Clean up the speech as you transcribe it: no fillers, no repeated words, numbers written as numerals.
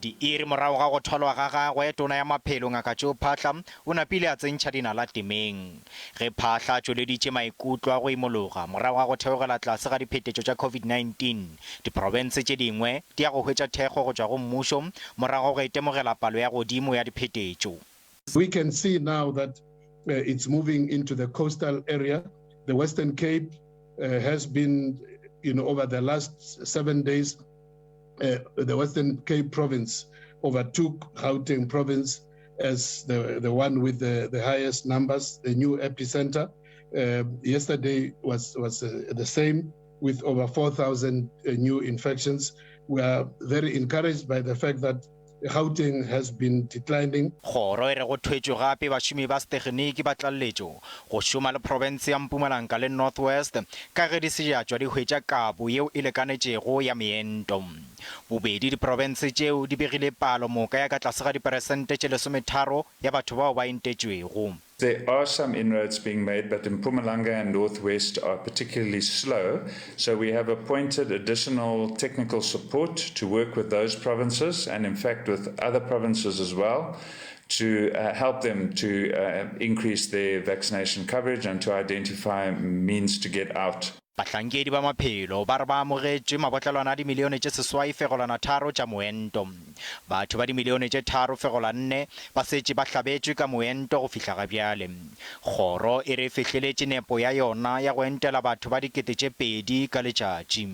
Diiri morago ga go thwalwa ga gagwe, Tona ya Maphelo Ngaka Joe Phaahla o napile a tsentšha dinala temeng. Ge Phaahla a tšweleditše maikutlo a go imologa morago ga go theogela tlase ga diphetetšo tša COVID-19, diprofense tše dingwe di ya go hwetša thekgo go tšwa go mmušo morago ga go itemogela palo ya godimo ya diphetetšo. We can see now that it's moving into the coastal area. The Western Cape has been, you know, over the last 7 days, the Western Cape province overtook Gauteng province as the, the one with the, the highest numbers, the new epicenter. Yesterday was, was the same with over 4,000 new infections. We are very encouraged by the fact that Gauteng has been declining. Kgoro e re go thwetšwe gape bašomi ba seteginiki ba tlaleletšo go šoma le profense ya Mpumalanga le North West ka ge di se tša tšwa di hwetša kabo yeo e lekanetšego ya meento. Bobedi diprofense tšeo di begile palo moka ya ka tlase ga diperesente tše lesometharo ya batho bao ba entetšwego. There are some inroads being made, but Mpumalanga and North West are particularly slow, so we have appointed additional technical support to work with those provinces and in fact with other provinces as well to uh, help them to uh, increase their vaccination coverage and to identify means to get out. Bahlankedi ba maphelo ba re ba amogetše mabotlelwana a dimilione tše 6.3 tša moento. Batho ba dimilione tše 3.4 ba setše ba hlabetšwe ka moento go fihla ga bjale. Kgoro e re e fihleletše nepo ya yona ya go entela batho ba 2000 ka letšatši.